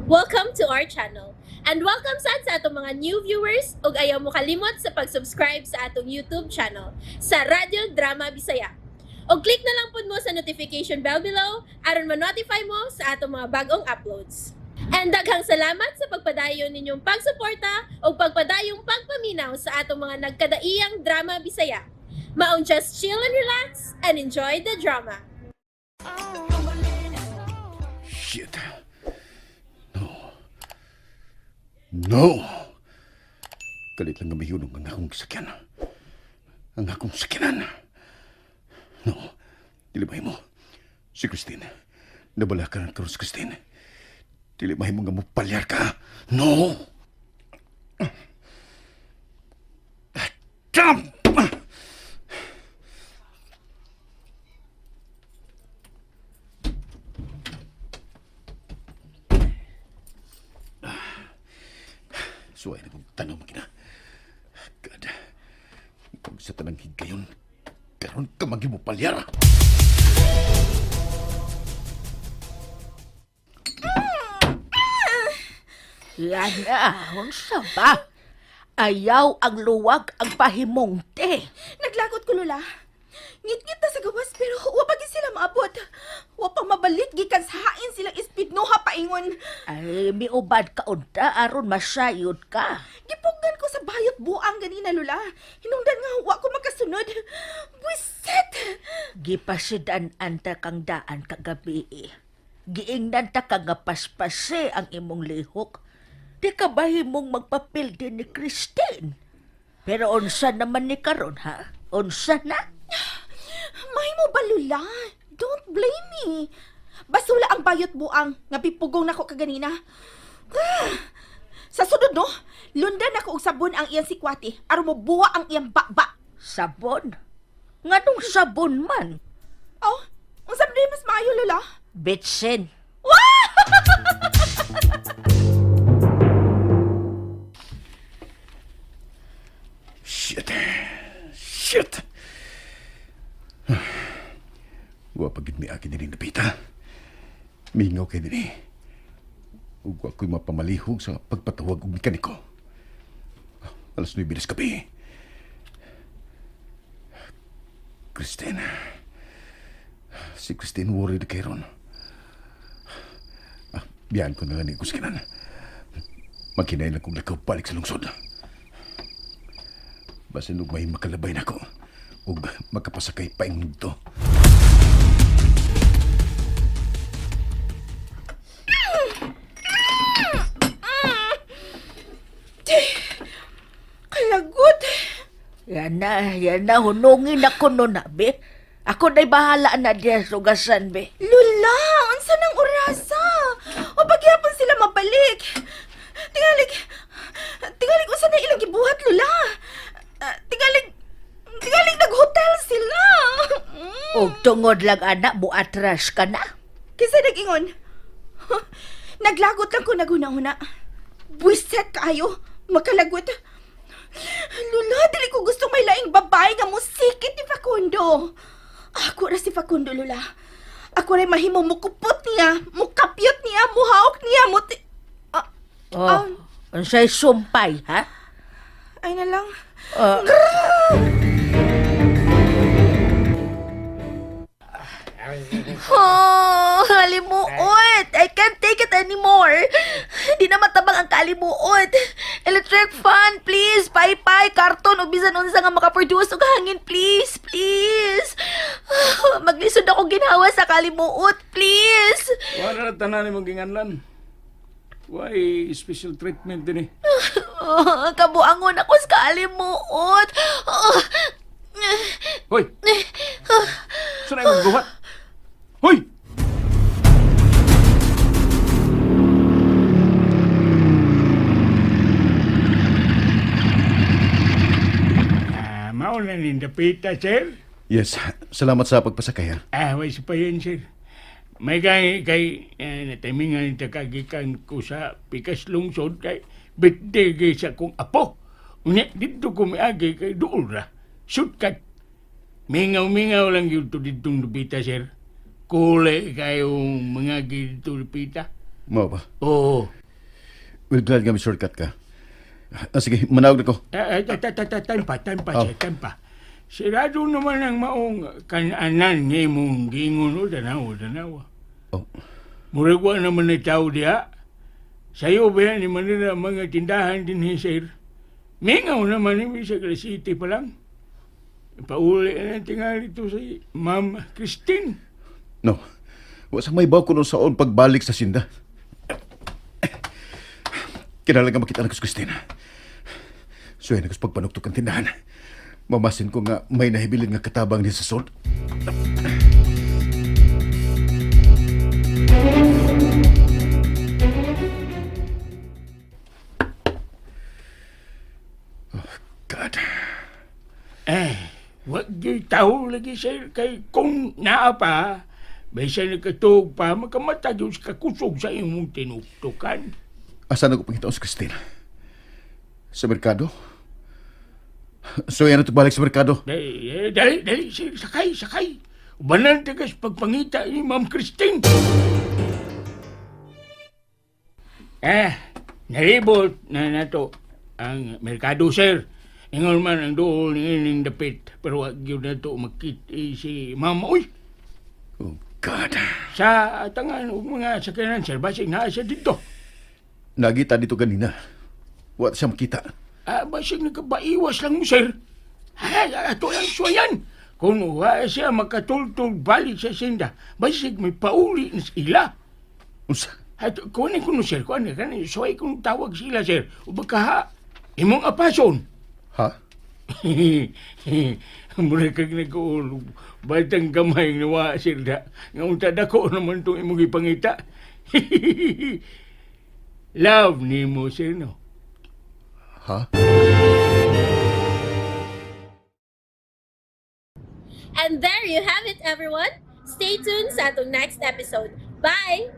Welcome to our channel. And welcome sad sa atong mga new viewers ug ayaw mo kalimot sa pag-subscribe sa atong YouTube channel sa Radyo Drama Bisaya. Og click na lang pud mo sa notification bell below aron ma-notify mo sa atong mga bagong uploads. And daghang salamat sa pagpadayon ninyong pagsuporta ug pagpadayong pagpaminaw sa atong mga nagkadaiyang drama Bisaya. Maong just chill and relax and enjoy the drama. Shit. No. No! Kalit lang nga mahiyunong ang akong sakyan. Ang akong sakyanan. No. Dili mahimo. Si Christine. Nabala ka ng karon si Christine. Dili mahimo nga mopalyar ka. No! Damn! Suway na kong tanaw makina. God. Kung sa tanang higayon, karon ka mo palyar. Yan na, unsa ba? Ayaw ang luwag ang pahimungte. Naglagot ko, Lola. Ngit-ngit na sa gawas pero wa pa gid sila maabot. Wa pa mabalik gikan sa hain silang ispidnoha paingon. Ay, miubad ka unta aron masayod ka. Gipugnan ko sa bayot buang ganina, Lola. Hinungdan nga wa ko makasunod. Buisit! Gipasidan anta kang daan kagabi. Giingnan ta ka nga paspase ang imong lihok. Di ka ba himong magpapil din ni Christine? Pero unsa naman ni karon ha? Unsa na? Mahimo ba, Lola? Don't blame me. Basula ang bayot buang nga pipugong nako kaganina. Ah! Sa sunod no, lundan nako og sabon ang iyang sikwati aron mo buwa ang iyang baba. Sabon? Nganong sabon man? Oh, unsa man mas maayo, Lola? Bitsin. Shit. Shit. Wa pa gid mi aki diri napita. Mingaw kay dinhi. Ug wa ko'y mapamalihog sa pagpatawag og mekaniko. Alas 9 na gabi. Christine. Si Christine worried kay ron. Ah, biyahan ko na lang ni Guskinan. Maghinay lang kong lakaw balik sa lungsod. Basin og may makalabay nako ug makapasakay paingon dito. Kalagot. Yan na, hunungin ako nun na, be. Ako na'y bahala na diya sa ugasan, be. Lula, unsa nang orasa? O pagyapon sila mabalik. Tingalig, tingalig unsa na ilang gibuhat, Lula? Ah, tingalig, tingalig naghotel sila. Og tungod lang, anak, muatras ka na. Kinsa nag-ingon? Huh, naglagot lang ko naghuna-huna. Buiset kaayo, makalagot. Lula, dili ko gusto may laing babae nga musikit ni Facundo. Ako ra si Facundo, Lula. Ako rin mahimo mukupot niya, mukapyot niya, muhaok niya, muti... Ah, Oh, Ah. unsay sumpay, ha? Ay na lang. Ah. Oh, halimuot! I can't take it anymore. Di na matabang ang kalimuot. Electric fan, please. Paypay, karton, o bisan unsa nga makaproduce og hangin, please, please. Maglisod ako ginhawa sa kalimuot, please. Wala na tanan imong ginganlan. Why special treatment din eh. Oh, kabuangon ako sa kalimuot. Oh. Hoy! Saan imong buhat? Hoy! Ah, mao na ning dapita, sir. Yes, salamat sa pagpasakay ha. Ah, way sa payan, sir. May kay kay eh, natimingan ta kagikan ko sa pikas lungsod kay birthday kay sa kong apo. Unya didto ko miagi kay duol ra. Shortcut. Mingaw-mingaw lang yun to ditong dapita, sir. Kule kayong mga dito dapita. Mao ba? Oo. Well, glad nga may shortcut ka. Ah, sige, manawag na ko. Eh, eh, time pa, time pa, Oh. sir, time pa. Sirado naman ang maong kananan nga imong giingon o tanaw, tanaw. Oh, Murag wa naman ni tao diha. Sayo ba yan ni Manila mga tindahan din ni sir? Mingaw naman ni sa City pa lang. Pauli na tingali ito si Ma'am Christine. no. Wa sa may baw ko nung saon pagbalik sa sinda. Kinahanglan nga makita na ko si Christine. Suya na ko sa pagpanuktok ang tindahan. Mamasin ko nga may nahibilin nga katabang ni sa sod. Oh, God. Eh, wag gyud tao lagi sir kay kung naa pa, bisan nakatuog pa, makamata gyud sa kakusog sa imong tinuktukan. Asa na ko pangitaon si Christine? Sa merkado? So yan na balik sa merkado. Dali, eh, dali, dali, sir, sakay, sakay. Ubanan tagas pagpangita ni Ma'am Christine. Eh, nalibot na nato ang merkado, sir. Ingon man ang dool ni ining dapit, pero wag gyud nato makit si Ma'am. Uy, Oh, God. sa tangan og mga sakyanan, sir, basig naa siya dito. Nagita dito kanina. Wa siya makita. Ah, basig nagkabaiwas lang mo, sir. Ay, ato lang suwayan. Kung wa siya makatultol balik sa sinda, basig may pauli na sila. Unsa? At kunin ko no, sir, kunin ka suway kong tawag sila, sir. O baka ha, imong apason. Ha? Mura kag nag-uulog. Batang gamay nga wa, sir, da. Nga unta dako naman itong imong ipangita. Love ni mo, sir, no? Ha? And there you have it, everyone. Stay tuned sa atong next episode. Bye!